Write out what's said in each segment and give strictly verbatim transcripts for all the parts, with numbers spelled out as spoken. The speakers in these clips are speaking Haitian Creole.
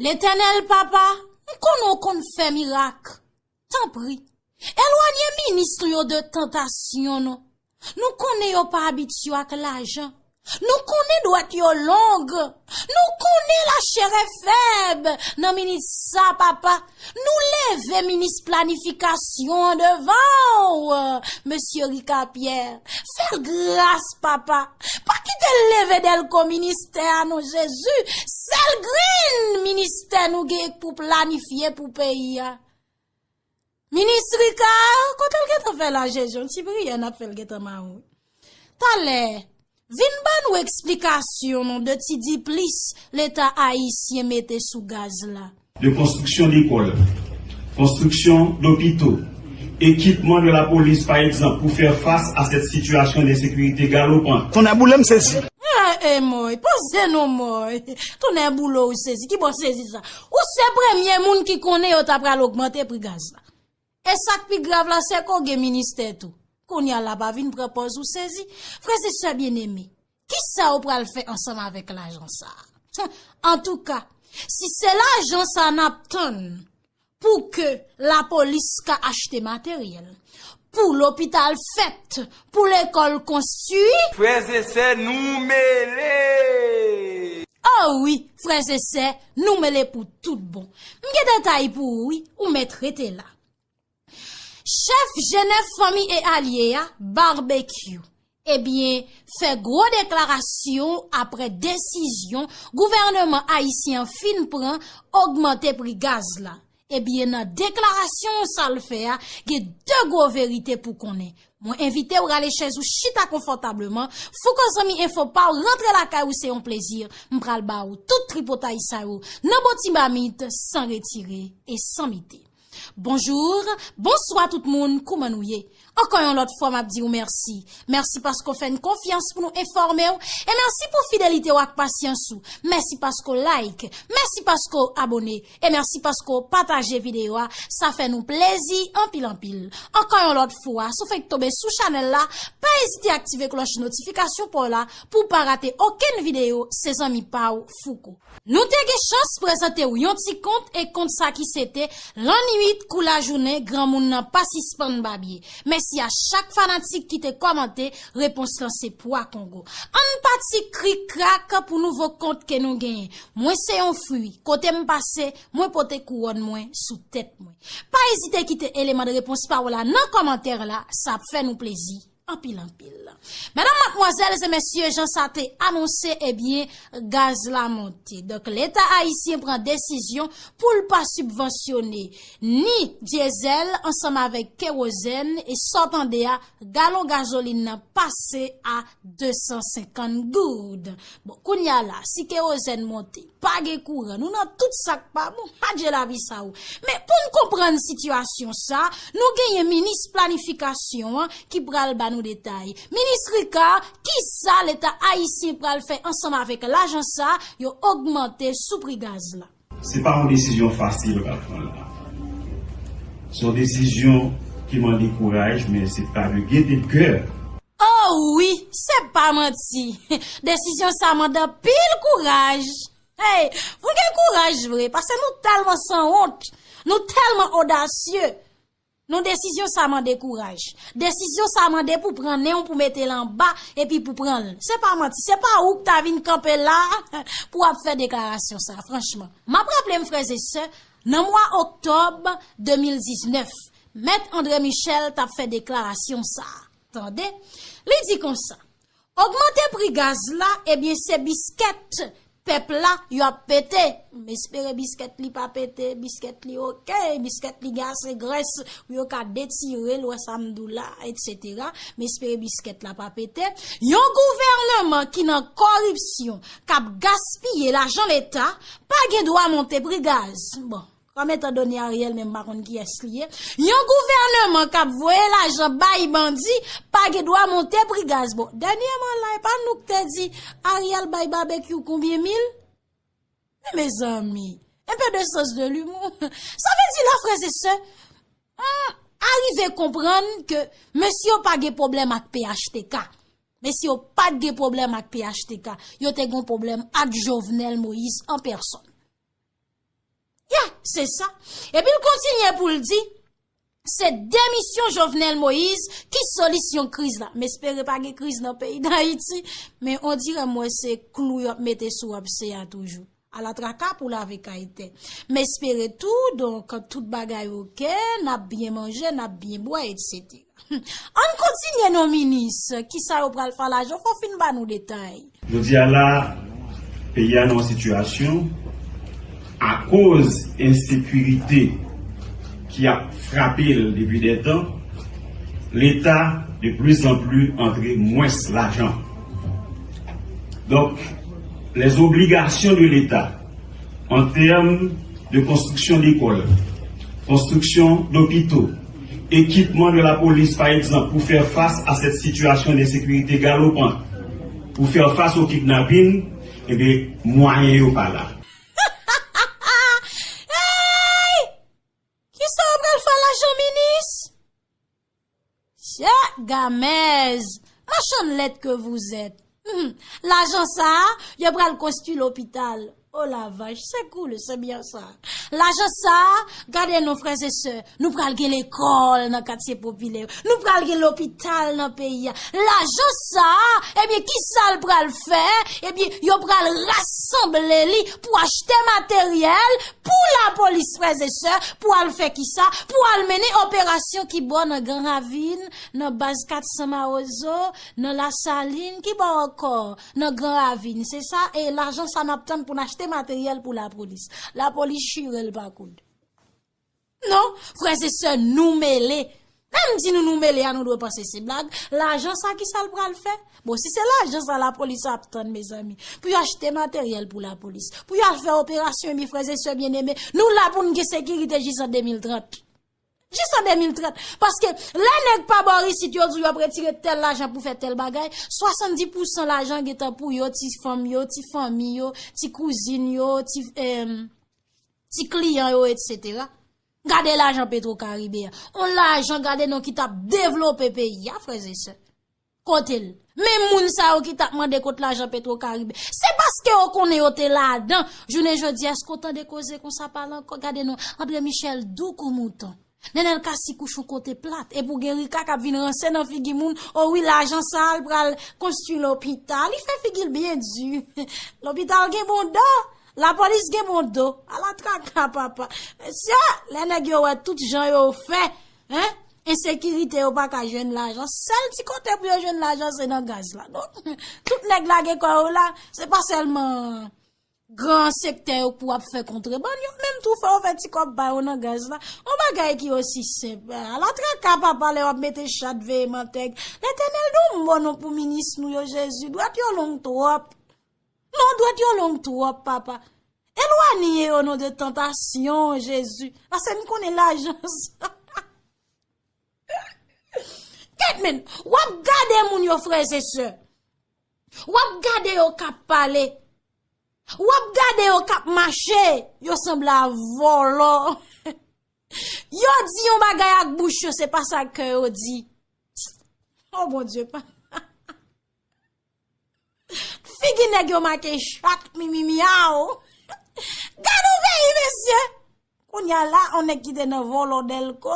Letènèl Papa, m konnen w konn fè mirak. Tanpri, elwanye minis nou yo de tantasyon nou. Nou konnen yo pa abitye ak lajan. Nou konnen dwèt yo long. Nou konnen lachè fèb. Nan minit sa, Papa, nou leve minis planifikasyon an devan w, Mesye Ricard Pierre. Fè l gras, Papa. Pa kite l leve dèlko ministè a non, Jezi. Sèl grenn ministè nou gen pou planifye pou peyi a. Minis Ricard, kote l gentan fè la, Jezi? Yon ti priyè n ap fè l gentan mawon. Talè, vin ban nou eksplikasyon non de ti diplis Leta ayisyen mete sou gaz la. De konstriksyon lekòl, konstriksyon dopito, ekipman de lapolis, pa egzanp, pou fè fas a sèt sitiyasyon de sekirite galopan. Tonnè boule m sezi. Ah, e mòy, poze non mòy. Tonnè boule w sezi, ki bò sezi sa? Ou se premye moun ki konnen yo ta pral ogmante pri gaz la. E sa k pi grav la, se ke w gen ministè tou. Kounye a la pa vin pran pòz ou sezi. Frè e sè byeneme, kisa w pral fè ansanm avèk lajan sa a? Antouka, si se lajan sa a n ap tann pou ke lapolis ka achte materyèl, pou lopital fèt, pou lekòl konstwi. Frè e sè, nou mele! Oh wi, frè e sè, nou mele pou tout bon. M gen detay pou ou wi, ou mèt rete la. Chèf G nèf Fanmi e Alye a, Barbecue, ebyen, fè gwo deklarasyon apre desizyon gouvènman ayisyen an fin pran ogmante pri gaz la. Ebyen, nan deklarasyon sa l fè a, gen de gwo verite pou konnen. Mwen envite w rale chèz ou chita konfòtableman. Fouko zanmi enfo pa w rantre lakay ou, se yon plezi. M pral ba w tout tripotay sa yo nan bon ti mamit, san retire e san mete. Bonjou, bonswa tout moun, kouman nou ye? Ankò yon lòt fwa, m ap di w mèsi. Mèsi paske w fè n konfyans pou nou enfòme w. E mèsi pou fidelite w ak pasyans ou. Mèsi paske w like. Mèsi paske w abone. E mèsi paske w pataje videyo a. Sa fè nou plezi anpil anpil. Ankò yon lòt fwa, si w fenk tonbe sou chanèl la, pa ezite aktive klòch notifikasyon pa w la pou w pa rate okenn videyo se zanmi pa w Fouko. Nou te gen chans prezante w yon ti kont e kont sa ki se te Lannuit kou lajounen granmoun nan pa sispann babye. Mèsi a chak fanatik ki te kòmante, repons lan se pwa Kongo. Ann pati krik krak pou nouvo kont ke nou genyen. Mwen se yon fwi, kote m pase, mwen pote kouwòn mwen sou tèt mwen. Pa ezite kite eleman de repons pa w la nan kòmantè la, sa ap fè nou plezi anpil anpil. Medam, madmwazèl e mesye, jan sa te anonse, ebyen, gaz la monte. Donk, Leta ayisyen pran desizyon pou l pa sibvansyone ni dyezèl ansanm avèk kewozèn, e sa w tande a, galon gazolin nan pase a de san senkant goud. Bon, kounye a la, si kewozèn monte, pa gen kouran, nou nan tout sa k pa bon, adje lavi sa ou. Men pou n konprann sitiyasyon sa, nou genyen minis planifikasyon an ki pral ba nou detay. Minis Ricard, kisa Leta ayisyen pral fè ansanm avèk lajan sa yo ogmante sou pri gaz la? Se pa yon desizyon fasil k ap pran la. Se yon desizyon ki mande kouraj, men se pa de gaieté de cœur. Oh wi, se pa manti. Desizyon sa mande anpil kouraj. Hey, fò gen kouraj vre, paske nou tèlman sanwont, nou tèlman odasye. Non, desizyon sa mande kouraj. Desizyon sa mande pou pran nen w, pou mete l anba, epi pou pran l. Se pa manti, se pa ou k ta vin kanpe la pou w ap fè deklarasyon sa, franchman. M ap raple m, frè e sè, nan mwa oktòb de mil diznèf, Mèt André Michel t ap fè deklarasyon sa. Tande, li di konsa, ogmante pri gaz la, ebyen, se biskèt pèp la yo ap pete. M espere biskèt li pa pete, biskèt li oke, biskèt li gen ase grès pou yo ka detire l, wè sa m di w la, etsetera. M espere biskèt la pa pete. Yon gouvènman ki nan koripsyon, k ap gaspiye lajan Leta, pa gen dwa monte pri gaz. Bon, kòm etandone Ariel menm pa konn kiyès li ye. Yon gouvènman k ap voye lajan bay bandi pa gen dwa monte pri gaz. Bon, dènyèman la, e pa nou k te di Ariel bay Babekyou konbyen mil? Men mezanmi, un peu de sens de l'humour. Sa vle di la, frè e sè, m arive konprann ke mesye yo pa gen pwoblèm ak P H T K. Mesye yo pa t gen pwoblèm ak P H T K. Yo te gen pwoblèm ak Jovenel Moïse an pèsòn. Se sa. Epi l kontinye pou l di, se demisyon Jovenel Moïse ki solisyon kriz la. M espere pa gen kriz nan peyi Dayiti, men on dirè m wè se klou y ap mete sou abse a toujou. Alatraka pou lave kay tè. M espere tou, donk, tout bagay oke, n ap byen manje, n ap byen bwè, etsetera. Ann kontinye non minis, kisa yo pral fè lajan, fò w fin ban nou detay. Jodi a la, peyi a nan yon sitiyasyon, akoz ensekirite ki ap frape l depi dè tan, Leta de plus en plus antre mwens lajan. Donk, les obligations de l'État en termes de construction d'écoles, construction d'hôpitaux, équipement de la police, par exemple, pour faire face à cette situation d'insécurité galopante, pour faire face au kidnapping, eh bien, mwayen yo pa la. Hey! Kisa w pral fè lajan minis? Chè Gamèz, machann lèt ke vous êtes. Hmm, lajan sa a, yo pral konstwi lopital. Oh la vache, c'est cool, c'est bien ça. Lajan sa a, gade non, frè e sè, nou pral gen lekòl nan katye popilè yo. Nou pral gen lopital nan peyi a. Lajan sa a, ebyen, kisa l pral fè? Ebyen, yo pral rasanble li pou achte materyèl, pou lapolis, frè e sè, pou al fè kisa? Pou al mennen operasyon ki bò nan Gran Ravin, nan baz kat san Mawozo, nan Lasalin, ki bò ankò? Nan Gran Ravin. Se sa, e lajan sa n ap tann pou n achte materyèl pou lapolis. Lapolis chire l pa koud. Non, frè e sè, nou mele. Lè m di nou, nou mele a, nou dwe panse se blag. Lajan sa, kisa l pral fè? Bon, si se lajan sa lapolis ap tann, mezanmi, pou yo achte materyèl pou lapolis, pou yo al fè operasyon, ebyen, frè e sè byeneme, nou la pou n gen sekirite jis an de mil trant. Jis an de mil trant. Paske lè nèg pa bò isit, yo di yo ap retire tèl lajan pou fè tèl bagay, swasanndis pousan lajan gentan pou yo, ti fanm yo, ti fanmi yo, ti kouzin yo, ti, em, ti kliyan yo, etsetera. Gade lajan Petro Karibe a. On lajan, gade non, ki t ap devlope peyi a, frè e sè. Kote l? Men moun sa yo ki t ap mande kot lajan Petro Karibe. Se paske yo konnen yo te ladan. Jounen jodi a, èske w tande koze konsa pale ankò? Gade non, André Michel dou kou mouton. Nenel Cassy kouche yon kote plat. Epi w gen Rika k ap vin ranse nan figi moun. O wi, lajan sa a, l pral konstwi lopital. Li fè figi l byen di. Lopital gen bon do. Lapolis gen bon do. Ala traka, papa. Mesye, lè nèg yo wè tout jan yo fè, en, ensekirite, yo pa ka jwenn lajan. Sèl ti kote pou yo jwenn lajan, se nan gaz la. Donk, tout nèg lage kò yo la, se pa sèlman gran sektè yo pou ap fè kontrebann, yo menm tou fò yo fè ti kòb pa yo nan gaz la. Yon bagay ki osi senp. Ala traka, papa, lè w ap mete chat veye mantèg. Letènèl, donk bon non pou minis nou yo, Jezi. Dwèt yo long twòp. Non, dwèt yo long twòp, papa. Elwanye yo non de tantasyon, Jezi. Paske n konnen lajan sa. Gad men, w ap gade moun yo, frè e sè. W ap gade yo k ap pale. W ap gade yo k ap mache. Yo sanble a vòlò. Yo di yon bagay ak bouch yo, se pa sa kè yo di. Oh, Bondye, pa. Figi nèg yo make chat, mi, mi, miaw. Gad yon peyi, mesye. Kounye a la, yon nèg ki te nan vòlò dèlko,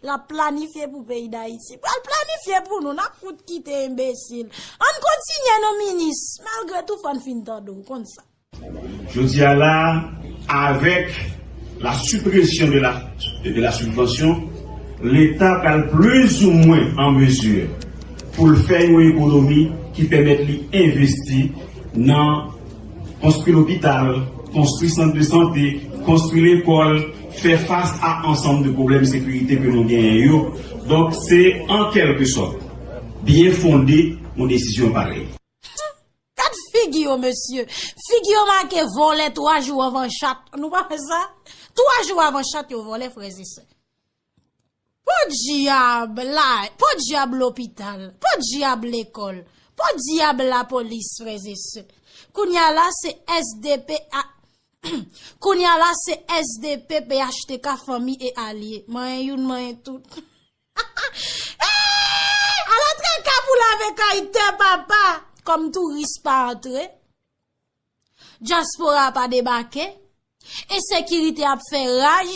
l ap planifye pou peyi Dayiti. Pral planifye pou nou, n ap fout kite enbesil. Ann kontinye non, minis. Malgre tou, fò n fin tande w, w konn sa. Jodi a la, avec la suppression de la, de la subvention, Leta pral plus ou moins en mesure pou l fè yon ekonomi ki pèmèt li envesti nan konstwi lopital, konstwi sant de sante, konstwi lekòl, fè fas a ansanm de pwoblèm sekirite ke nou genyen yo. Donk, se an kèlke sòt byen fonde yon desizyon parèy. Gad figi yo, mesye. Figi yo make vòlè twa jou anvan chat. Nou pa wè sa? Twa jou anvan chat yo vòlè, frè e sè. Podyab la, podyab lopital, podyab lekòl, podyab lapolis, frè e sè. Kounye a la, se S D P a, kounye a la, se S D P, P H T K, Fanmi e Alye. Manyen youn, manyen tout. Ala traka pou lave kay tè, papa. Kòm touris pa antre, dyaspora pa debake, Ensekirite ap fè raj.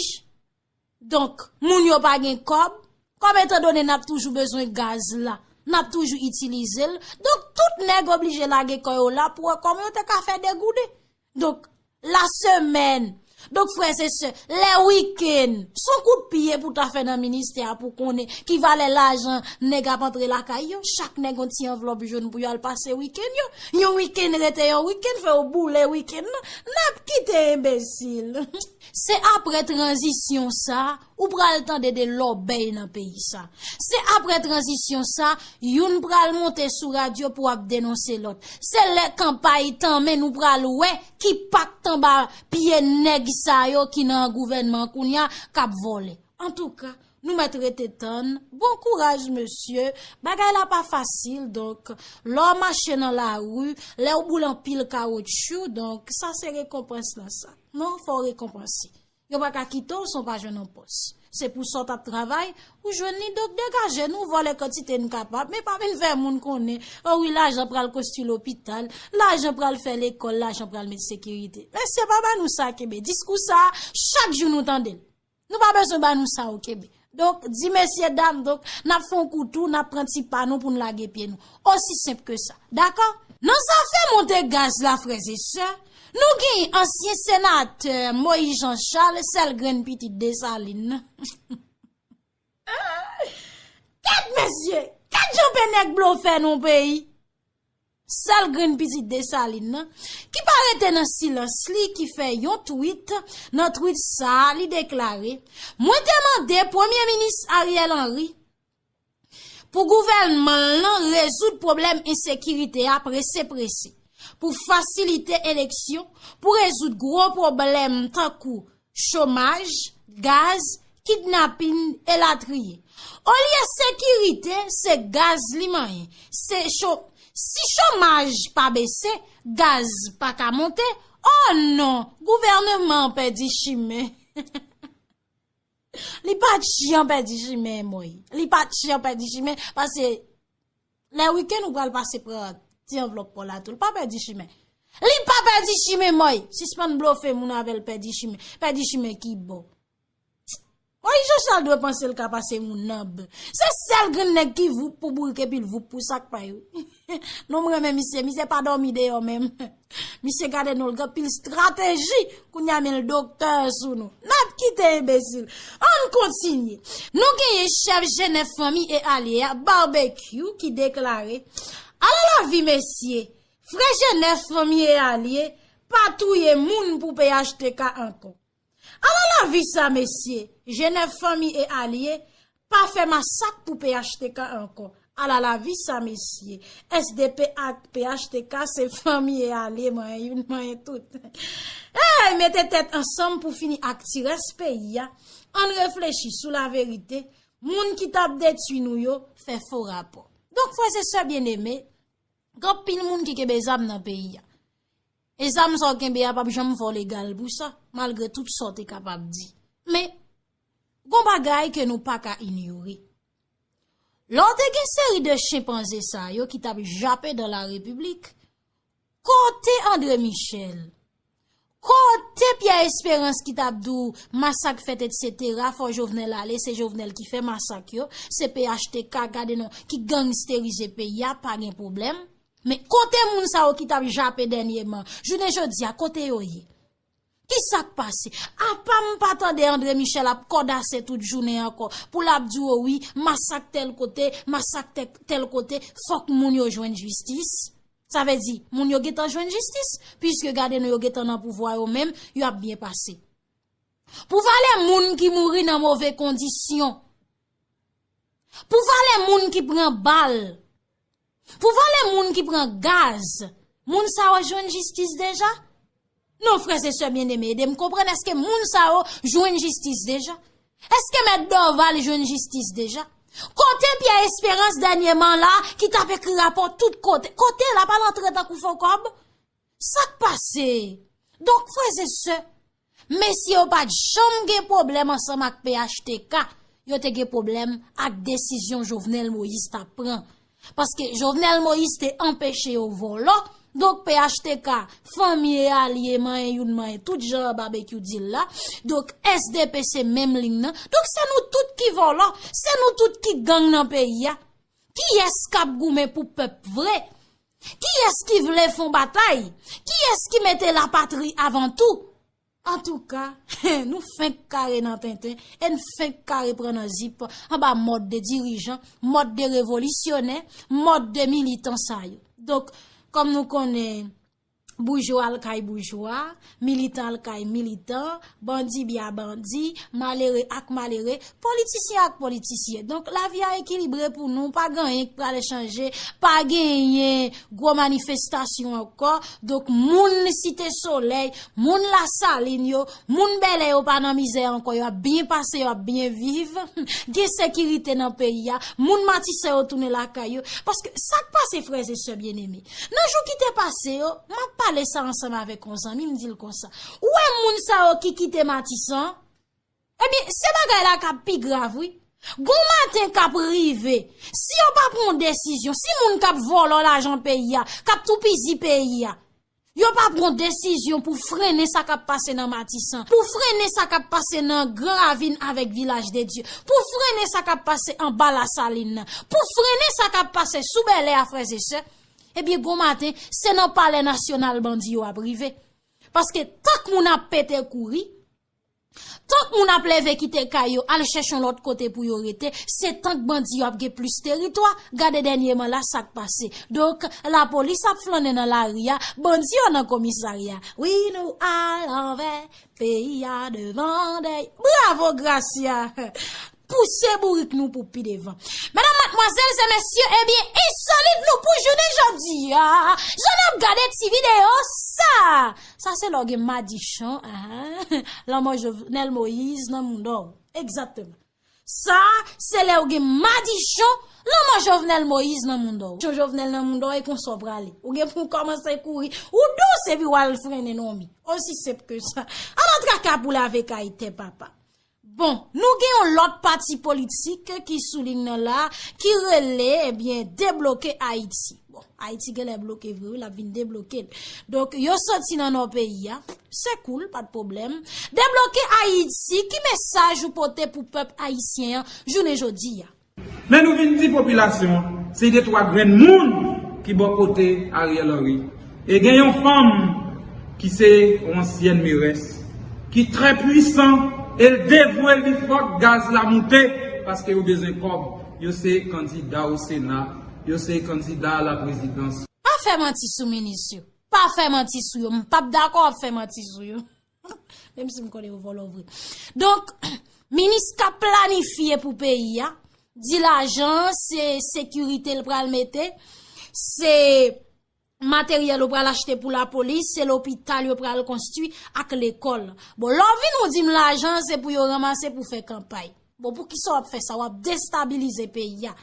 Donk, moun yo pa gen kòb. Kòm etandone n ap toujou bezwen gaz la, n ap toujou itilize l. Donk, tout nèg oblije lage kò yo la pou wè kòman yo te ka fè degouden. Donk, lasemèn. Donk, frè e sè, lè wikenn, se yon kout pye pou ta fè nan ministè a pou konnen ki valè lajan nèg ap antre lakay yo. Chak nèg yon ti anvlòp jòn pou y al pase wikenn yo. Yon wikenn rete yon wikenn, fè yo boule wikenn nan. N ap kite enbesil. Se apre tranzisyon sa, ou pral tande de lòbèy nan peyi sa. Se apre tranzisyon sa, youn pral monte sou radyo pou ap denonse lòt. Se lè kanpay tanmen nou pral wè ki pak t anba pye nèg sa yo ki nan gouvènman kounya k ap vòlè. Antouka, nou mèt rete tann. Bon kouraj, mesye. Bagay la pa fasil, donk, lè w mache nan lari, lè w boule anpil kawotchou, donk, sa se rekonpans lan sa. Non, fò w rekonpanse. Yo pa ka kite w san w pa jwenn yon pòs. Se pou sa w t ap travay, ou jwenn li, donk degaje nou, vòlè kantite n kapab, men pa vin fè moun konnen, o wi, lajan pral konstwi lopital, lajan pral fè lekòl, lajan pral met sekirite. Mesye, pa ba nou sa kenbe. Diskou sa, chak jou nou tande l. Nou pa bezwen ba nou sa, ou kenbe. Donk, di mesye dam, donk, n ap fè yon kou tou, n ap pran ti pa nou pou n lage pye nou. Osi senp ke sa. Dakò? Nan zafè monte gaz la, frè e sè, nou genyen ansyen senatè Moïse Jean Charles, sèl grenn pitit Desalin nan. Gad mesye, gad jan pe nèg blofè nan peyi. Sèl grenn pitit Desalin nan, ki pa rete nan silans li, ki fè yon tweet. Nan tweet sa, li deklare, mwen te mande Premye Minis Ariel Henry pou gouvènman l lan rezoud pwoblèm ensekirite a prese prese, pou fasilite eleksyon, pou rezoud gwo pwoblèm tankou chomaj, gaz, kidnapin, elatriye. Olye sekirite, se gaz li manyen. Se cho-, si chomaj pa bese, gaz pa ka monte. Oh non, gouvènman an pèdi chimen. Li pa t jan pèdi chimen, mwen. Li pa t jan pèdi chimen, paske lè wikenn ou pral pase pran ti anvlòp pa w la tou. Li pa pèdi chimen. Li pa pèdi chimen, mwen. Sispann blofe moun avè l pèdi chimen. Pèdi chimen ki bò? Moïse Jean Charles dwe panse l ka pase moun nan b. Se sèl grenn nèg ki voup pou bourik epi l voup pou sak pa yo. Non, m renmen misye. Misye pa dòmi deyò menm. Misye gade nou, l gen pil estrateji. Kounye a men l doktè sou nou. N ap kite enbesil. Ann kontinye. Nou genyen chèf G nèf Fanmi e Alye a, Barbecue, ki deklare, ala lavi mesye, frè G nèf Fanmi e Alye pa touye moun pou P H T K ankò. Ala lavi sa, mesye! G nèf Fanmi e Alye pa fè masak pou P H T K ankò. Ala lavi sa, mesye! S D P ak P H T K se fanmi e alye, manyen youn, manyen tout. Ey, mete tèt ansanm pou fini ak ti rès peyi a. Ann reflechi sou laverite. Moun ki t ap detwi nou yo fè fo rapò. Donk, frè e sè byeneme, gen anpil moun ki kenbe zam nan peyi a. E zam sa w kenbe a p ap janm fè w legal pou sa, malgre tout sa w te kapab di. Men, gon bagay ke nou pa ka inyore. Lè w te gen seri de chenpanze sa yo ki t ap jape dans la République, kote André Michel? Kote Pierre Espérance ki t ap di w masak fèt, etsetera, fò Jovenel ale, se Jovenel ki fè masak yo, se P H T K, gade non, ki gangisterize peyi a, pa gen pwoblèm. Men kote moun sa yo ki t ap jape dènyèman? Jounen jodi a, kote yo ye? Ki sa k pase? Apa m pa tande André Michel ap kòdase tout jounen ankò pou l ap di w, o wi, masak tèl kote, masak tè-, tèl kote, fòk moun yo jwenn jistis? Sa vle di, moun yo gentan jwenn jistis, piske gade non, yo gentan nan pouvwa yo menm, y ap byen pase. Pou valè moun ki mouri nan move kondisyon, pou valè moun ki pran bal, pou valè moun ki pran gaz, moun sa yo jwenn jistis deja? Non, frè e sè byeneme, ede m konprann, èske moun sa yo jwenn jistis deja? Èske mèt Dorval jwenn jistis deja? Kote Pierre Espérance dènyèman la ki t ap ekri rapò tout kote? Kote l ap al antre tankou fo kòb? Sa k pase? Donk, frè e sè, mesye yo pa t janm gen pwoblèm ansanm ak P H T K, yo te gen pwoblèm ak desizyon Jovenel Moïse t ap pran. Paske Jovenel Moïse te anpeche yo vòlò, Donk, P H T K, fanmi e alye, manyen youn, manyen tout, jan Babekyou di l la. Donk, S D P se menm liy nan. Donk, se nou tout ki vòlò, se nou tout ki gang nan peyi a. Kiyès k ap goumen pou pèp vre? Kiyès ki vle fè yon batay? Kiyès ki mete lapatri avan tou? Antouka, nou fenk kare nan tenten e n fenk kare pran nan zip anba mòd de dirijan, mòd de revolisyonè, mòd de militan sa yo. Donk, kòm nou konnen, boujwa al kay boujwa, militan al kay militan, bandi byen bandi, malere ak malere, politisyen ak politisyen. Donk, lavi a ekilibre pou nou, pa gen anyen k prale chanje, pa genyen gwo manifestasyon ankò. Donk, moun Site Solèy, moun Lasalin yo, moun Bèlè yo pa nan mizè ankò, y ap byen pase, y ap byen viv. Gen sekirite nan peyi a, moun Matisan yo tounen lakay yo. Paske sa k pase, frè e sè byeneme, nan jou ki te pase yo, m ap pale sa ansanm avèk yon zanmi, m di l konsa, ou wè moun sa yo ki kite Matisan, ebyen, se bagay la k ap pi grav, wi. Gon maten k ap rive, si yo pa pran yon desizyon, si moun k ap vòlò lajan peyi a, k ap toupizi peyi a, yo pa pran desizyon pou frennen sa k ap pase nan Matisan, pou frennen sa k ap pase nan Gran Ravin avèk Vilaj de Dye, pou frennen sa k ap pase anba Lasalin nan, pou frennen sa k ap pase sou Bèlè a, frè e sè, ebyen, gon maten, se nan Palè Nasyonal bandi yo ap rive. Paske tank moun ap pete kouri, tank moun ap leve kite kay yo, al chèche yon lòt kote pou yo rete, se tank bandi yo ap gen plis teritwa. Gade dènyèman la sa k pase. Donk, lapolis ap flannen nan lari a, bandi yo nan komisarya. Wi, nou al anvè, peyi a devan dèyè. Bravo, Gracia! Pouse bourik nou pou pi devan. Medam, madmwazèl e mesye, ebyen, ensolit nou pou jounen jodi a. Jan n ap gade ti videyo sa. Sa se lè w gen madichon, ahan, lanmò Jovenel Moïse nan mouda w. Egzakteman. Sa, se lè w gen madichon, lanmò Jovenel Moïse nan mouda w. Jan Jovenel nan mouda w, e konsa w prale. Ou gen pou w kòmanse kouri. Ou dous epi w al frennen nan mi. Osi senp ke sa. Ala traka pou lave kay tè papa. Bon, nou gen yon lòt pati politik ki sou liy nan la, ki rele, ebyen, Debloke Ayiti. Bon, Ayiti genlè bloke vre, wi, l ap vin debloke l. Donk, yo soti nan nò peyi a. Se cool, pa de pwoblèm. Debloke Ayiti, ki mesaj ou pote pou pèp ayisyen an jounen jodi a? Men nou vin di popilasyon an, se de twa grenn moun ki bò kote Ariel Henry. E gen yon fanm ki se yon ansyèn merès, ki trè pwisan, e l devwe l di fòk gaz la moute, paske yo bezwen kòb. Yo se kandida o Sena, yo se kandida a la prezidans. Pa fè manti sou minis yo. Pa fè manti sou yo. M p ap dakò w ap fè manti sou yo. Menm si m konnen yo vòlò vre. Donk, minis k ap planifye pou peyi a, di lajan, se sekirite l pral mete, se materyèl yo pral achte pou lapolis, se lopital yo pral konstwi ak lekòl. Bon, lè w vin ou di m lajan, se pou yo ranmase pou fè kanpay. Bon, poukisa w ap fè sa? W ap destabilize peyi a.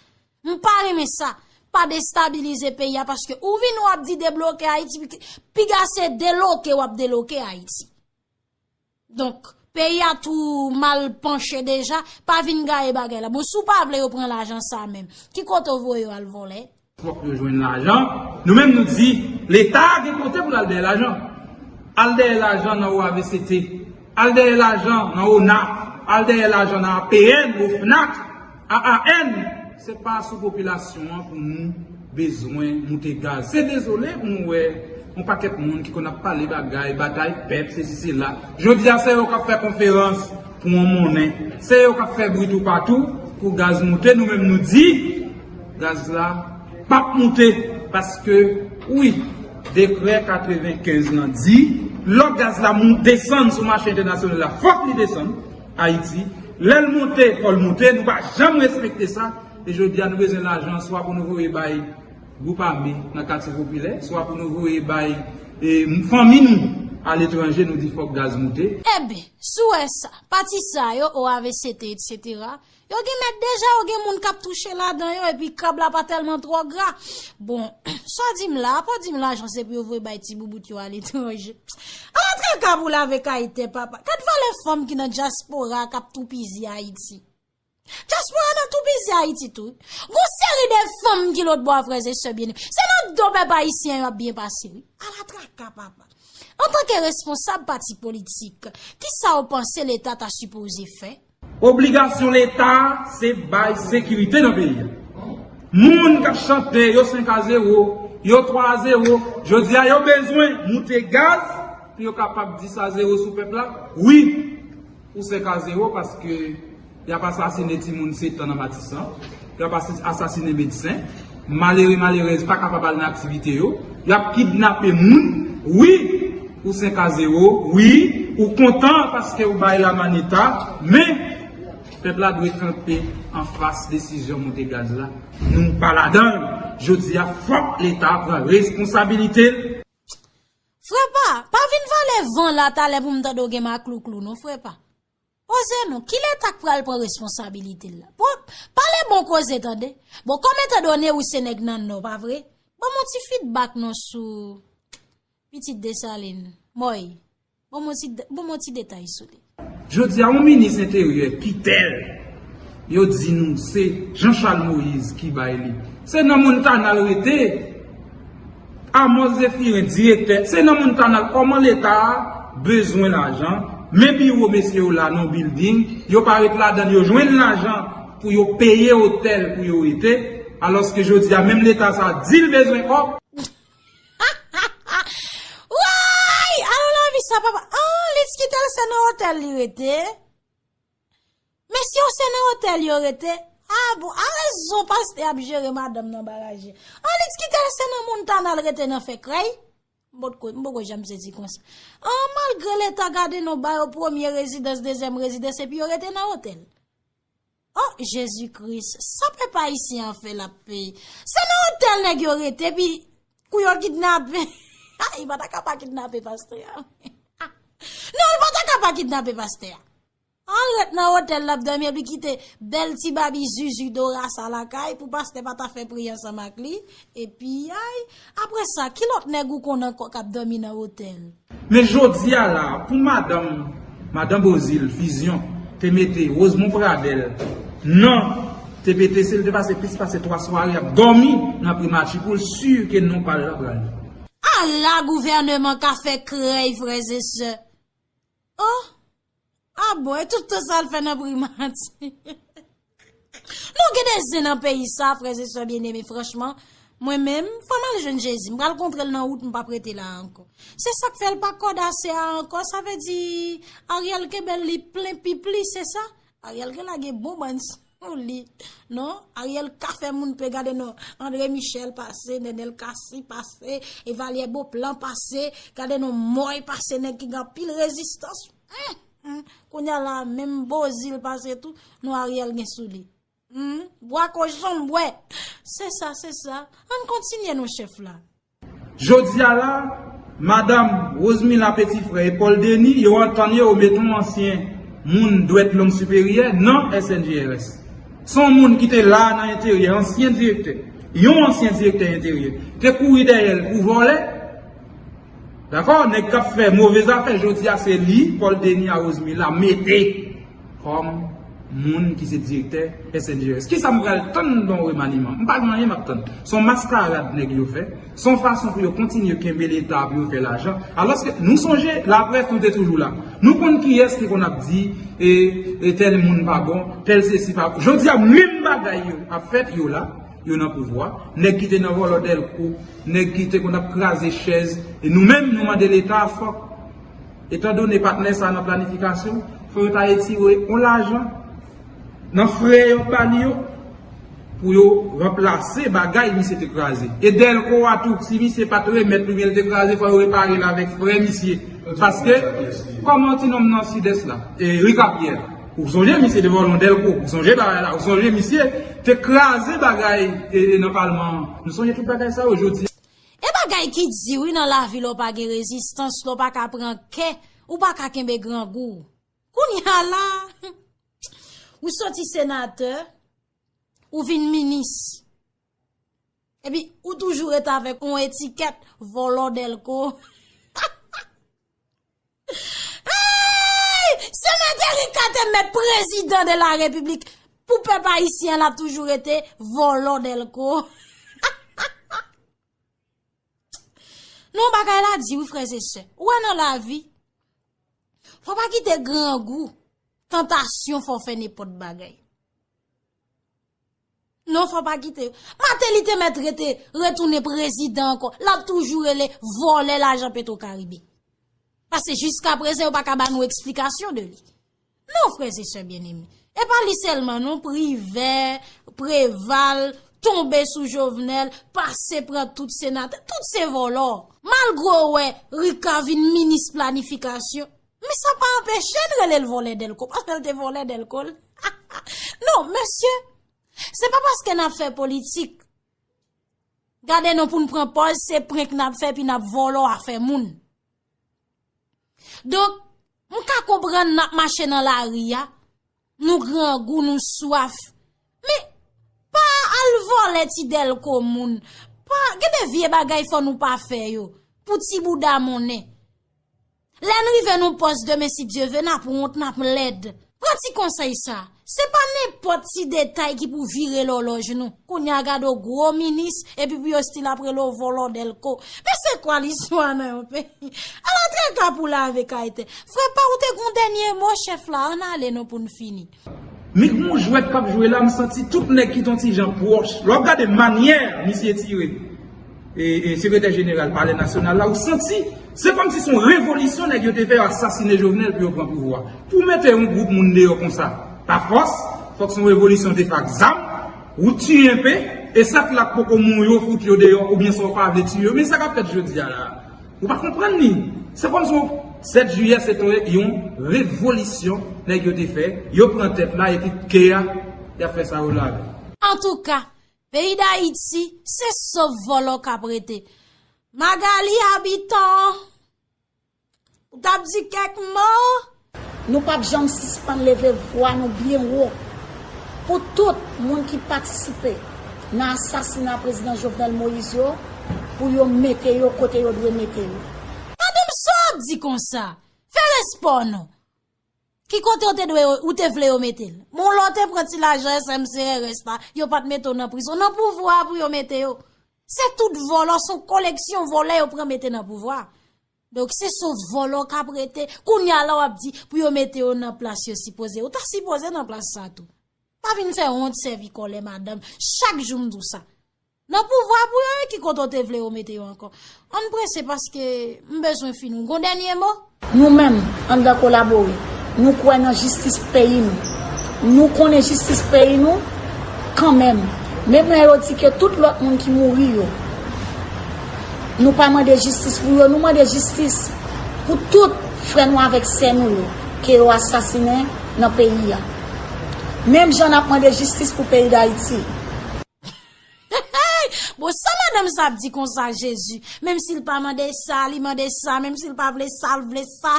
M pa renmen sa. Pa destabilize peyi a, paske ou vin w ap di debloke Ayiti, pi, piga se deloke w ap deloke Ayiti. Donk, peyi a tou mal panche deja, pa vin gaye bagay la. Bon, si w pa vle yo pran lajan sa menm, ki kote w voye yo al vòlè? Fòk yo jwenn lajan. Nou menm nou di, Leta gen kote pou l al dèyè lajan. Al dèyè lajan nan O A V C T. Al dèyè lajan nan O N A F. Al dèyè lajan nan A P N, OFNAC, A A N. Se pa sou popilasyon an pou nou bezwen moute gaz. Se dezole pou nou wè yon pakèt moun ki konn ap pale bagay, batay pèp, sesi, sela. Jodi a, se yo k ap fè konferans pou yon monnen. Se yo k ap fè bri toupatou pou gaz moute. Nou menm nou di, gaz la p ap moute. Paske, wi, dekrè katrevenkenz lan di, lò gaz la mou-, desann sou mache entènasyonal la, fòk li desann Ayiti. Lè l moute, fò l moute. Nou pa janm respekte sa. E jodi a, nou bezwen lajan, swa pou nou voye bay gwoup ame nan katye popilè, swa pou nou voye bay, e, fanmi nou aletranje, nou di fòk gaz moute. Eben, si w wè sa, pati sa yo, O A V C T, etsetera, yo gen mèt deja, yo gen moun k ap touche ladan yo, epi krab la pa tèlman twò gra. Bon, sa w di m la, pa w di m lajan se pou yo voye bay ti boubout yo aletranje. Ala traka pou lave kay tè papa. Gad valè fanm ki nan dyaspora k ap toupizi Ayiti. Dyaspora nan toupizi Ayiti tou. Gon seri de fanm ki lòtbò a, frè e sè byeneme. Se nan do pèp ayisyen yo ap byen pase, wi. Ala traka, papa. Antanke responsab pati politik, kisa w panse Leta ta sipoze fè? Obligasyon Leta a, se bay sekirite nan peyi a. Moun k ap chante yo senk a zewo, yo twa a zewo, jodi a yo bezwen moute gaz pou yo kapab dis a zewo sou pèp la. Wi, ou senk a zewo paske y ap asasine timoun sèt an nan Matisan, y ap asi-, asasine medsen, malere, malerèz pa kapab al nan aktivite yo, y ap kidnape moun, wi, ou senk a zewo, wi, ou kontan paske ou bay lamanita, men pèp la dwe kanpe anfas desizyon moute gaz la. Nou pa ladan l. Jodi a, fòk Leta pran responsabilite l. Frè pa, pa vin vale van la talè pou m tande w gen maklouklou non, frè pa. Poze non, ki Leta k pral pran responsabilite l la? Bon, pale bon koze tande. Bon, kòm etan done ou se nèg nan Nò, pa vre? Ban m yon ti feedback non sou pitit Desalin. Mòy, ban m yon ti, ban m yon ti detay sou li. Jodi a, yon minis enteryè ki tèl, yo di nou se Jean Charles Moïse ki bay li. Se nan Montana l rete. Amos Zéphirin, direktè, se nan Montana l. Kòman Leta a bezwen lajan, men biwo mesye yo la nan yon bilding, yo pa ret ladan l, yo jwenn lajan pou yo peye otèl pou yo rete, alòske jodi a, menm Leta sa a di l bezwen kòb. Woy! Alò lavi sa, papa. An, li t kite l se nan otèl li rete. Mesye yo se nan otèl yo rete. A bon, a rezon pastè ap jere madanm nan baraje. An, li t kite l se nan Montana l rete nan fè krèy. M potko, m poko janm sezi konsa. An, malgre Leta gade nou ba yo premye rezidans, dezyèm rezidans, epi yo rete nan otèl. Oh, Jezi Kris, sa pèp ayisyen an fè l ap peye. Se nan otèl nèg yo rete, epi kou yo kidnape. Ay, pa ta ka pa kidnape pastè a. Non, l pa ta ka pa kidnape pastè a. Al ret nan otèl l ap dòmi, epi kite bèl ti babi zuzu Dora sa lakay pou pastè pa ta fè priyè ansanm ak li. Epi, ay, apre sa, ki lòt nèg ou konn ankò k ap dòmi nan otèl? Men jodi a la, pou madanm, madanm Beauzile, Fusion, te mete Rosemond Pradel nan T P T C, li te pase plis pase twa sware ap dòmi nan Primati pou l si ke non pa l la pral. Ala gouvènman ka fè krèy, frè e sè. Oh! A bon, e tout tan sa l fè nan Primati? Nou gen de zen nan peyi sa, frè e sè byeneme, franchman. Mwen menm, fò m al jwenn Jezi. M pral kontre l nan wout, m p ap rete la a ankò. Se sa k fè l pa kòdase a ankò, sa vle di Ariel kenbe l, li plen pipli, se sa? Ariel gen lage bon bann sou li. Non, Ariel ka fè moun pe, gade non. André Michel pase, Nenel Cassy pase, Evalyè Beauplan pase, gade non, Mòy pase, nèg ki gen anpil rezistans. Hum, hum. Kounye a la, menm Beauzile pase tou, non Ariel gen sou li. Hmm, bwa kochon m bwè. Se sa, se sa. Ann kontinye non chèf la. Jodi a la, madanm Rosemila Petit Frère e Paul Denis, yo antann yo, yo mete yon ansyen moun dwèt long siperyè nan S N G R S. Se yon moun ki te la nan enteryè, ansyen direktè. Yon ansyen direktè enteryè. Te kouri dèyè l pou vòlè. Dakò? Nèg k ap fè move zafè, jodi a se li, Paul Denis a Rosemila mete kòm moun ki se direktè S N G R S. Kisa m pral tann nan yon remaniman? M pa gen anyen m ap tann. Se yon maskarad nèg yo fè. Se yon fason pou yo kontinye kenbe Leta pou yo fè lajan. Alòske nou sonje, laprès nou te toujou la. Nou konn kiyès ki konn ap di, e, e tèl moun pa bon, tèl sesi pa bon. Jodi a, menm bagay yo ap fèt, yo la, yo nan pouvwa. Nèg ki te nan vòlò Dèlko, nèg ki te konn ap kraze chèz, e nou menm, nou mande Leta a fòk. Etandone patnè sa nan planifikasyon, fò yo ta retire yon lajan nan frè yo ba li yo pou yo ranplase bagay misye te kraze. E Dèlko a tou, si misye pa t remèt li oubyen l te kraze, fò yo repare l avèk frè misye. Paske, kòman ti nonm nan Sidès la, e, Rika Pyè, ou sonje misye te vòlò Dèlko, ou sonje bagay la, ou sonje misye te kraze bagay, e, e, nan palman an. Nou sonje tout bagay sa yo jodi a. E bagay ki di wi nan lavi lè w pa gen rezistans, lè w pa ka pran kè, ou pa ka kenbe grangou. Kounye a la, ou soti senatè, ou vin minis. Epi, ou toujou ret avèk yon etikèt vòlò Dèlko. Hey! Senatè Rika te mèt prezidan de la repiblik. Pou pèp ayisyen, l ap toujou rete vòlò dèlko. Non, bagay la di wi, frè e sè. Ou wè nan lavi, fò pa kite grangou, tantasyon fè w fè nenpòt bagay. Non, fò pa kite. Mateli te mèt rete, retounen prezidan ankò. L ap toujou rele vòlè lajan Petwokaribe. Paske jiska prezan, yo pa ka ba nou eksplikasyon de li. Non, frè e sè byeneme. E pa li sèlman, non, Privè, Preval, tonbe sou Jovenel, pase pran tout senatè, tout se vòlò. Malgre w wè Rika vin minis planifikasyon, men sa pa anpeche n rele l vòlè dèlko, paske l te vòlè dèlko l. Non, mesye, se pa paske n ap fè politik. Gade non pou n pran pòz, se prank n ap fè, epi n ap vòlò afè moun. Donk, m ka konprann n ap mache nan lari a, nou grangou, nou swaf. Men, pa al vòlè ti dèlko moun. Pa, gen de vye bagay fò nou pa fè yo, pou ti bouda monnen. Lè n rive nan pòs demen, si Dye ve, n ap wont, n ap lèd. Pran ti konsèy sa. Se pa nenpòt ti detay ki pou vire lòlòj nou. Kounye a gade w gwo minis, epi pou yo still ap rele w vòlò dèlko. Men se kwa listwa nan yon peyi? Ala traka pou lave kay tè. Frè pa ou te gon dènye mo, chèf la, ann ale non pou n fini. Men gon jwèt k ap jwe la, m santi tout nèg ki t on ti jan pwòch. Lè w ap gade manyè misye tire e, e, sekretè jeneral Palè Nasyonal la, ou santi, se kòmsi se yon revolisyon nèg yo te fè, yo asasinen Jovenel pou yo pran pouvwa. Pou mete yon gwoup moun deyò konsa, pa fòs, fòk se yon revolisyon te fè ak zam, ou tiye enpe, e sèt la k poko mouri yo fout yo deyò, oubyen sa w pa vle tiye yo. Men sa k ap fèt jodi a la. Ou pa konprann li. Se kòmsi yon sèt jiyè se te yon revolisyon nèg yo te fè, yo pran tèt la epi ke a, y ap fè sa yo vle avè l. Antouka, peyi Dayiti, se sof vòlò k ap rete. Magali Habitant, ou t ap di kèk mo? Nou p ap janm sispann leve vwa nou byen wo pou tout moun ki patisipe nan asasina prezidan Jovenel Moïse yo, pou yo mete yo kote yo dwe mete yo. Madanm, sa w ap di konsa? Fè respè w non. Ki kote w te dwe, ou te vle yo mete l? Bon, lè w te pran ti lajan S M C R S la, yo pa t mete w nan prizon. Nan pouvwa a pou yo mete yo. Se tout vòlò, se yon koleksyon vòlè yo pran mete nan pouvwa a. Donk, se sof vòlò k ap rete. Kounye a la, w ap di pou yo mete yo nan plas yo sipoze. Ou ta sipoze nan plas sa tou. Pa vin fè wont, sèvi kòlè madanm. Chak jou m di w sa. Nan pouvwa pou yo ye, ki kote w te vle yo mete yo ankò? Ann prese paske m bezwen fini. Ou gon dènye mo? Nou menm, anndan Kolabore, nou kwè nan jistis peyi nou. Nou konnen jistis peyi nou kanmenm. Menm lè yo di ke tout lòt moun ki mouri yo, nou pa mande jistis pou yo, nou mande jistis pou tout frè nou avèk sè nou yo ke yo asasinen nan peyi a. Menm jan n ap mande jistis pou peyi Dayiti. Bon, sa madanm sa ap di konsa, Jezi? Menm si l pa mande sa, li mande sa, menm si l pa vle sa, l vle sa.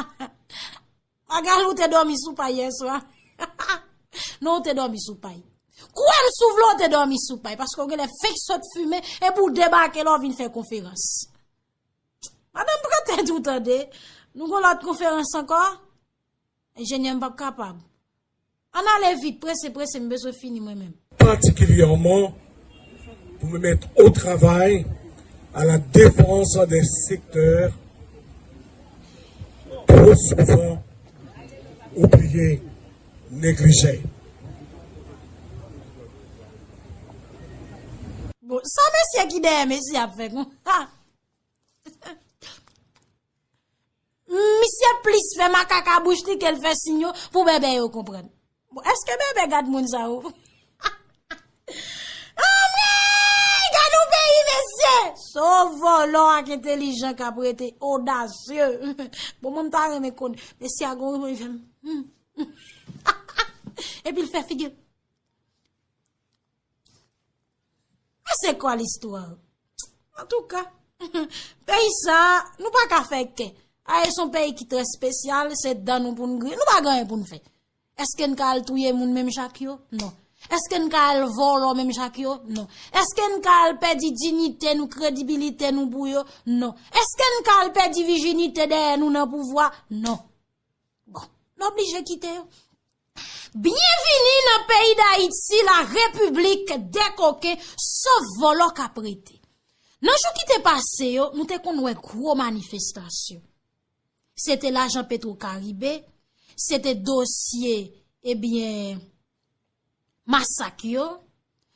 Magali, ou te dòmi sou pay yè swa? Non, ou te dòmi sou pay. Kwè m, si w vle, ou te dòmi sou pay, paske w genlè fenk sot fimen, epi w debake la, w vin fè konferans. Madanm, pran tèt ou tande. Nou gon lòt konferans ankò? Enjenyè, m p ap kapab. Ann ale vit, prese, prese, m bezwen fini mwen menm. Particulièrement pour me mettre au travail à la défense des secteurs trop souvent oubliés, négligés. Bon, sa mesye ki dèyè mesye ap fè kon. Ha! Misye plis fè makak a bouch li ke l fè siy yo pou bèbè yo konprann. Bon, èske bèbè gad moun sa yo? Anmwey, gad yon peyi, mesye! Se yon vòlò ak entelijan k ap rete, odasye. Bon, mwen m ta renmen konn, mesye a gon wi fè m. Epi l fè figi. Men se kwa listwa? Antouka, peyi sa, nou pa ka fè kè. Ayiti se yon peyi ki trè espesyal, se dan nou pou n griyen, nou pa gen anyen pou n fè. Èske n ka al touye moun menm jan ak yo? Non. Èske n ka al vòlò menm jan ak yo? Non. Èske n ka al pèdi diyite nou, kredibilite nou pou yo? Non. Èske n ka al pèdi vijinite dèyè nou nan pouvwa? Non. Bon, n oblije kite yo. Byenvini nan peyi Dayiti, la repiblik dè koken, sof vòlò k ap rete. Nan jou ki te pase yo, nou te konn wè gwo manifestasyon. Se te lajan Petro Karibe, se te dosye, ebyen, masak yo,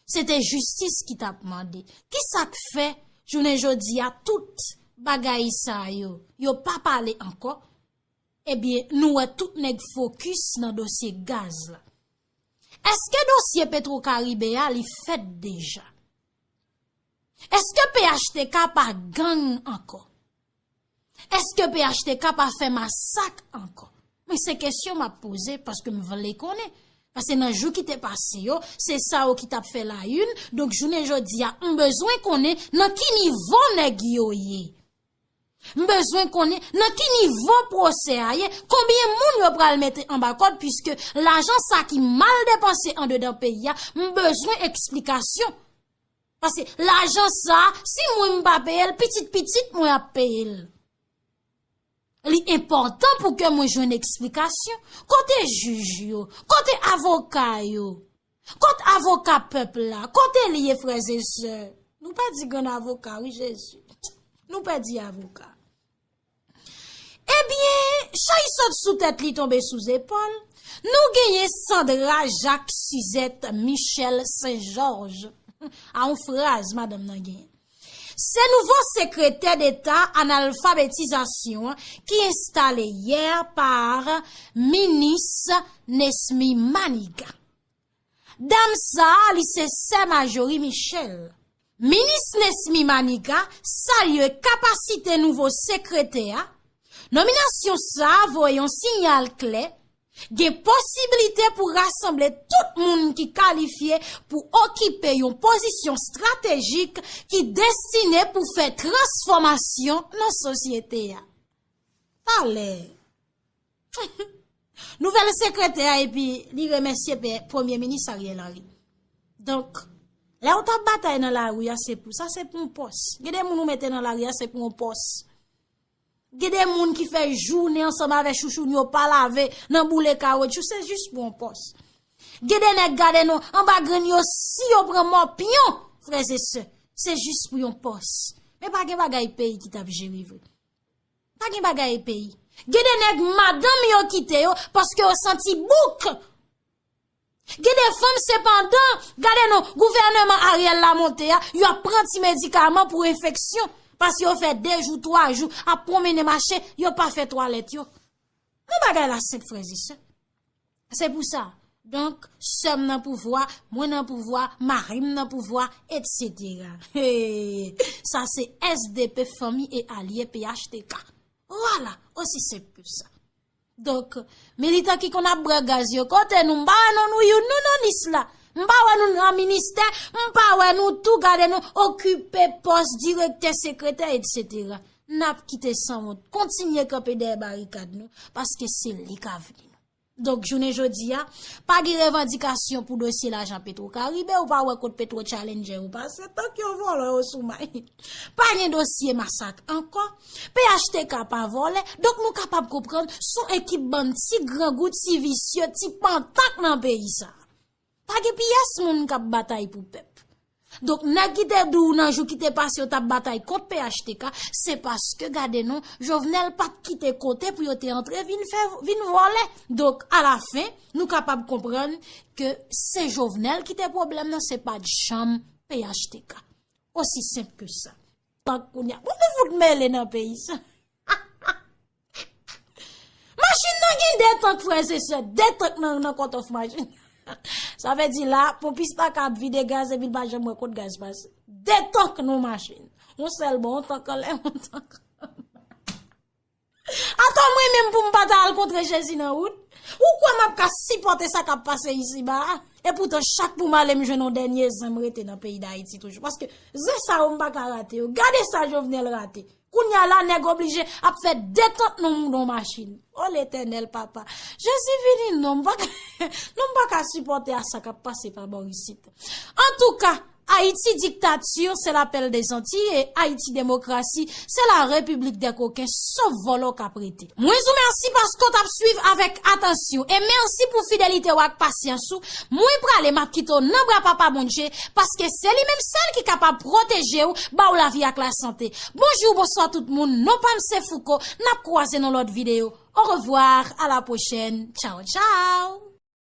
se te jistis ki t ap mande. Kisa k fè, jounen jodi a, tout bagay sa yo, yo pa pale ankò? Ebyen, nou wè tout nèg fokis nan dosye gaz la. Èske dosye Petro Karibe a, li fèt deja? Èske P H T K pa gang ankò? Èske P H T K pa fè masak ankò? Men se kesyon m ap poze paske m vle konnen. Paske nan jou ki te pase yo, se sa yo ki t ap fè layini. Donk, jounen jodi a, m bezwen konnen nan ki nivo nèg yo ye. M bezwen konnen nan ki nivo pwosè a ye, konbyen moun yo pral mete anba kòd, piske lajan sa ki mal depanse andedan peyi a, m bezwen eksplikasyon. Paske lajan sa, si mwen m pa peye l, pitit pitit mwen ap peye l. Li enpòtan pou ke mwen jwenn eksplikasyon. Kote jij yo? Kote avoka yo? Kot avoka pèp la? Kote li ye, frè e sè? Nou pèdi grann avoka, wi, Jezi. Nou pèdi avoka. Ebyen, chay sot sou tèt li, tonbe sou zepòl. Nou genyen Sandra Jacques Suzette Michel Saint Georges. A yon fraz madanm nan genyen. Se nouvo sekretè deta analfabetizasyon ki enstale yè pa minis Nesmy Manigat. Dam sa a, li se sè Marjorie Michel. Minis Nesmy Manigat salye kapasite nouvo sekretè a. Nominasyon sa a voye yon siyal klè. Gen posiblite pou rasanble tout moun ki kalifye pou okipe yon pozisyon estratejik ki destine pou fè transfòmasyon nan sosyete a. Talè. Nouvèl sekretè a, epi li remèsye pe-, Premye Minis Ariel Henry. Donk, lè w t ap batay nan lari a, se pou sa, se pou yon pòs. Gen de moun ou mete nan lari a, se pou yon pòs. Gen de moun ki fè jounen ansanm avè chouchoun yo pa lave nan boule kawotchou, se jis pou yon pòs. Gen de nèg, gade non, anba grenn yo, si yo pran mòpyon, frè e sè, se jis pou yon pòs. Men pa gen bagay peyi ki t ap jere vre. Pa gen bagay peyi. Gen de nèg madanm yo kite yo paske yo santi bouk. Gen de fanm sepandan, gade non, gouvèneman Ariel la monte a, yo ap pran ti medikaman pou enfeksyon, paske yo fè de jou, twa jou ap pwonmennen mache, yo pa fè twalèt yo. Men bagay la senp, frè e sè. Se pou sa. Donk, sè m nan pouvwa, mwen nan pouvwa, mari m nan pouvwa, etsetera. Hey, sa se S D P, Fanmi e Alye, P H T K. Vwala, osi senp ke sa. Donk, militan ki konn ap bwè gaz yo, kote nou? M pa wè non nou youn nou nan lis la. M pa wè nou nan ministè, m pa wè nou tou, gade nou okipe pòs direktè, sekretè, etsetera. N ap kite sanwont kontinye kanpe dèyè barikad nou, paske se li k avni nou. Donk, jounen jodi a, pa gen revandikasyon pou dosye lajan Petro Karibe, ou pa wè kot Petro Challenger yo pase, tank yo vòlò yo sou may. Pa gen dosye masak ankò, P H T K pa vòlè, donk nou kapab konprann s on ekip bann ti grangou, ti visye, ti pantak nan peyi sa. Pa gen pyès moun k ap batay pou pèp. Donk, nèg ki te di w nan jou ki te pase yo t ap batay kont P H T K, se paske, gade non, Jovenel pa t kite kote pou yo te antre vin fè, vin vòlè. Donk, alafen, nou kapab konprann ke se Jovenel ki te pwoblèm nan, se pa t janm P H T K. Osi senp ke sa. Tank kounye a. Bon, nou fout mele nan peyi sa. Machin nan gen de tank, frè e sè, de tank nan, nan kòtòf machin. Sa vle di la, ponpis la ka ap vide gaz epi l pa janm wè kot gaz pase. De tank nan machin. Yon sèl bò, yon tank anlè, yon tank. Atò mwen menm pou m pa ta al kontre Jezi nan wout? Ou kwè m ap ka sipòte sa k ap pase isiba a? Epoutan, chak pou m ale, m jwenn yon dènye zen, m rete nan peyi Dayiti toujou. Paske zen sa yo, m pa ka rate yo. Gade sa Jovenel rate. Kounye a la, nèg oblije ap fè detant nan, nan machin. O Letènèl, papa. Jezi vini, non, m pa ka, non, m pa ka sipòte a sa k ap pase pa bò isit. Antouka, Ayiti diktati, se lapèl dè Zantiy, e Ayiti demokrasi, se la repiblik dè koken, sof vòlò k ap rete. Mwen di w mèsi paske w t ap swiv avèk atansyon, e mèsi pou fidelite w ak pasyans ou. Mwen prale, m ap kite w nan bra Papa Bondye, paske se li menm sèl ki kapab pwoteje w, ba w lavi ak lasante. Bonjou, bonswa tout moun, non pa m se Fouco, n ap kwaze nan lòt videyo. Au revoir, à la prochaine, tchao tchao.